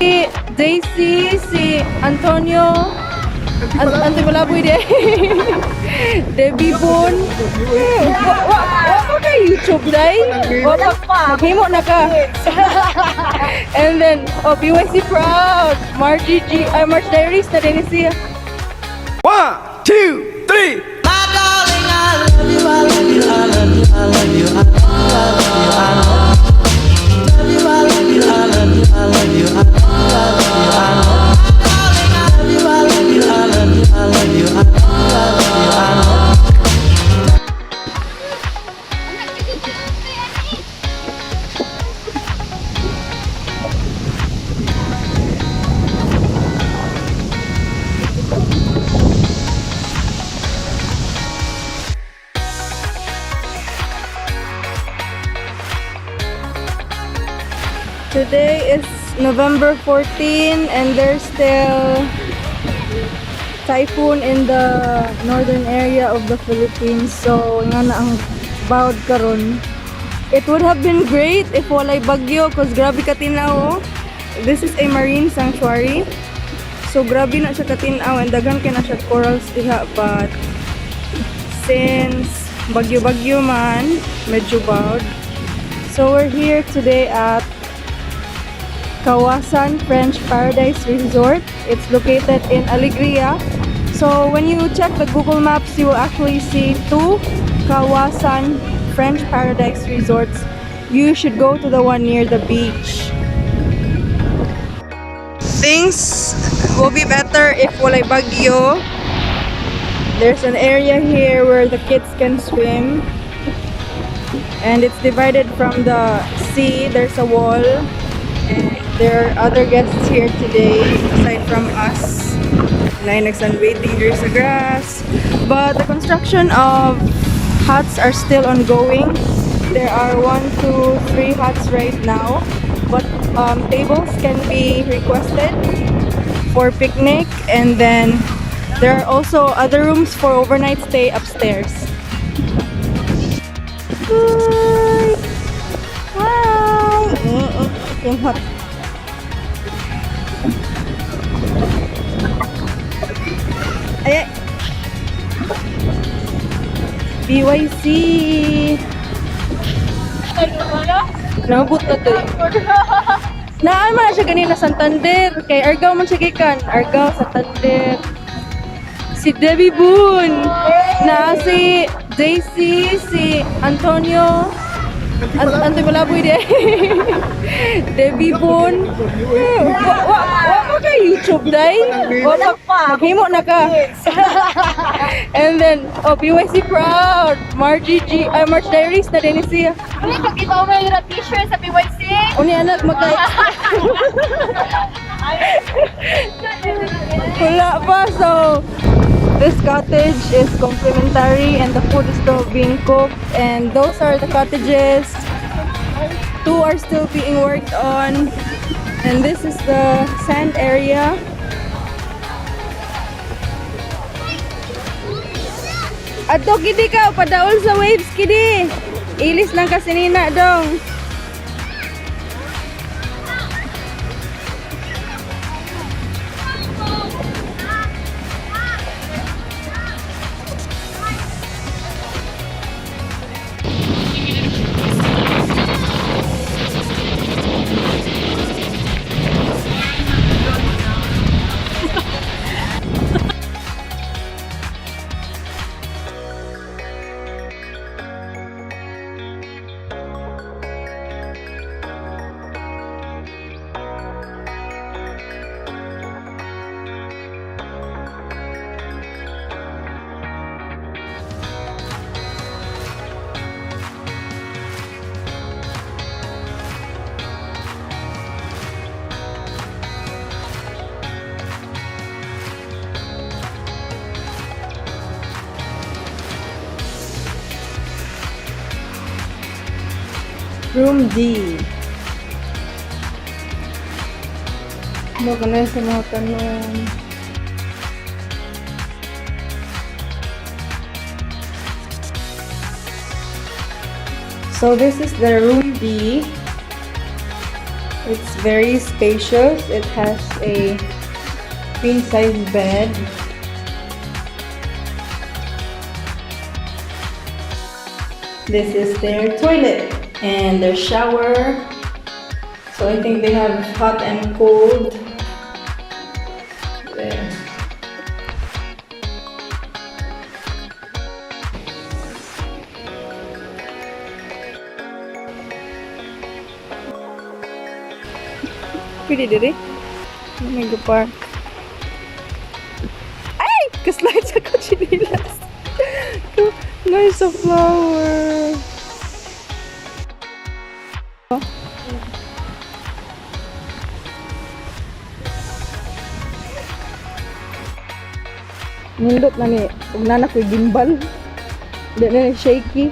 Si Daisy, si Antonio, Antipalaboy di. Debbie Boon. Wa wa wa pa kay YouTube day. Wa pa, maghimo na ka. And then, oh, BYC proud. Margie G, ay, March Diaries na din siya. One, two, three. My darling, I love you, I love you, I love you, I love you, I love you, I love you, I love you, I love you, I love you, I love you, I love you, I love you, I love you, I love you, I love you, I love you. Today is November 14 and there's still typhoon in the northern area of the Philippines. So, nga na ang bawd karon. It would have been great if walay bagyo 'cause grabe katinaw, oh. This is a marine sanctuary. So, grabe na siya katinaw and daghan kay na siya corals diha, but since bagyo-bagyo man, medyo bawd. So, we're here today at Kawasan French Paradise Resort. It's located in Alegria. So when you check the Google Maps, you will actually see two Kawasan French Paradise Resorts. You should go to the one near the beach. Things will be better if walay bagyo. There's an area here where the kids can swim. And it's divided from the sea. There's a wall. And there are other guests here today aside from us. Naay nag-sunbathing there sa grass. But the construction of huts are still ongoing. There are one, two, three huts right now. But tables can be requested for picnic, and then there are also other rooms for overnight stay upstairs. Hi! Hi! Yung hot. Ay, ay. BYC! Nabot na to. Naan man na siya ganina Santander. Kay Argao man siya gikan. Argao, Santander. Si Debbie Boone. Na si Daisy, si Antonio. Antipalaboy di. Debbie Boone. Wa wa wa pa kay YouTube day. Wa pa, maghimo na ka. And then, oh, BYC proud. Margie G, ay, March Diaries na din siya. Uy, pag-iba mo yung t-shirt sa BYC. Uni anak magka. Wala pa, so this cottage is complimentary and the food is still being cooked, and those are the cottages. Two are still being worked on, and this is the sand area. Adto kidi ka padaol sa waves kidi. Ilis lang kasi nina dong. Room D. Ano ka na sa mga tanong? So this is the room D. It's very spacious. It has a queen size bed. This is their toilet and their shower. So I think they have hot and cold. There. Pwede diri? May park. Ay! Kaslide sa kutsinilas. Nice a flower. Nindot na ni, ug nana ko'y gimbal. Di na ni shaky.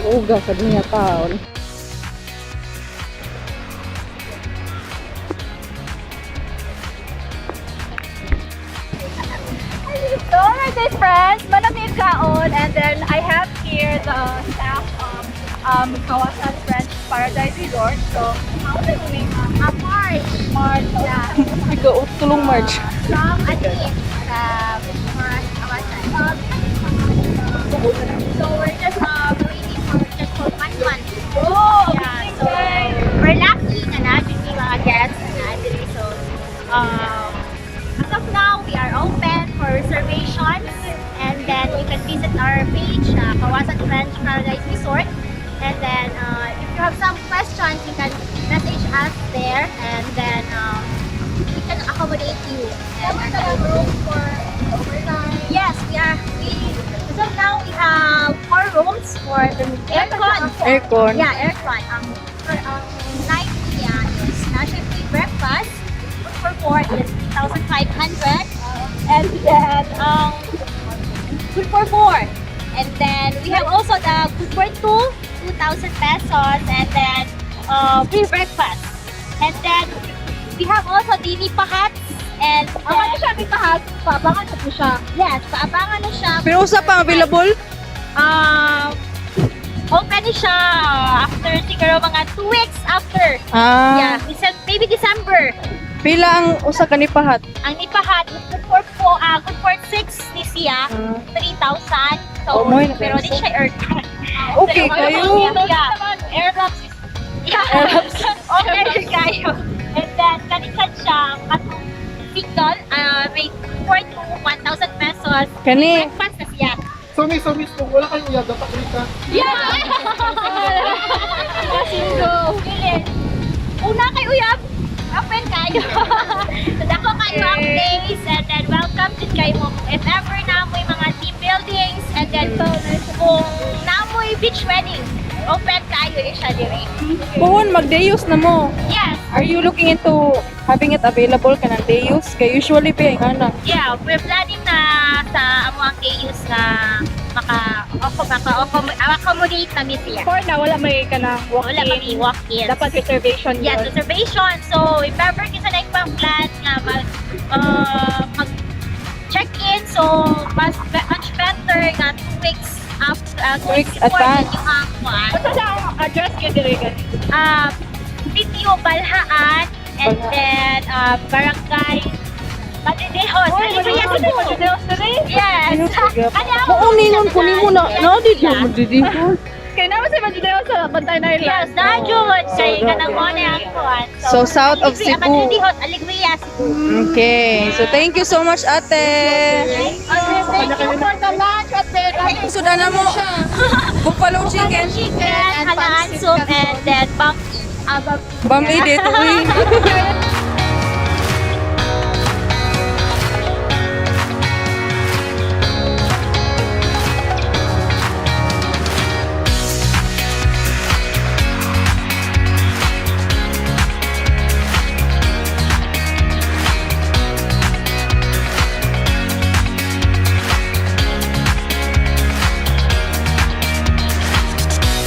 Uga sa niya taon. So, alright guys, friends, malamig kaon, and then I have here the staff of Kawasan French Paradise Resort. So, how are you doing? March. March, yeah. Ikaw, tulong March. From Atin, for Awasan. So we're just waiting for just for one month. Oh, Yeah, so we're lucky na na yung mga guests na diri. So as of now, we are open for reservations, and then you can visit our page, Kawasan French Paradise Resort. And then if you have some questions, you can message us there, and then we can accommodate you. And room for overnight. Yes, we are. We as of now we have four rooms for aircon. Aircon. Yeah, aircon. For night, yeah, is national free breakfast. Good for four is 3,500. And then, good for four. And then we have also the good for two, 2,000 pesos. And then free breakfast. And then we have also the Nipa huts. And ang ano siya, may pahat, paabangan na po siya. Yes, paabangan na siya. Pero usa pa available? Open na siya after siguro mga 2 weeks after. Ah. Yeah, maybe December. Pila ang usa ka ni pahat? Ang nipahat is good for four, good for six ni siya, 3,000. So, Oh, mo yun. pero di siya aircon. Okay kayo. Yeah. Airlocks. Yeah. Okay kayo. And then, kanikan siya, katong signal, may good for two, 1,000 pesos. Kani. Breakfast na siya. So, miss, kung wala kayong uyab, dapat ka. Yeah! Single. Dili. Una kay uyab, open kayo. So, dako kayo ang place, and then welcome jud kayo mo. Kung if ever na mo'y mga team buildings and then kung na mo'y beach wedding, open kayo eh siya diri. Puhon magdayos na mo. Yes. Are you looking into having it available kanang dayos? Kay usually pa yung ana. Yeah, we're planning na sa amo ang KUs na maka maka accommodate na mi siya. For now, wala may kanang walk-in. Wala kami walk-in. Dapat reservation Yes, yun. reservation. So, if ever kita na pang plan nga mag check-in, so mas much better nga 2 weeks after, 2 Weeks weeks before advance. ninyo ang kuan. Basta sa akong address yun diri gani. Sitio Balhaan and Balhaan. then Barangay Madridejos. Alegria, Cebu. Madridejos diri. Yes. Ano ang Oo, ningon ko nimo na. No, di Yeah. mo didihon. Kaya naman sa Madridejos sa Bantay Island. Yes, na jud kay kanang mo na ang kuan. So, south of Alegria, Cebu. Madridejos, Alegria, Cebu. Okay. So thank you so much, ate. Thank you for the lunch at the Sudan na mo. Buffalo chicken. Chicken, halaan soup, and then bam Bami dito uy.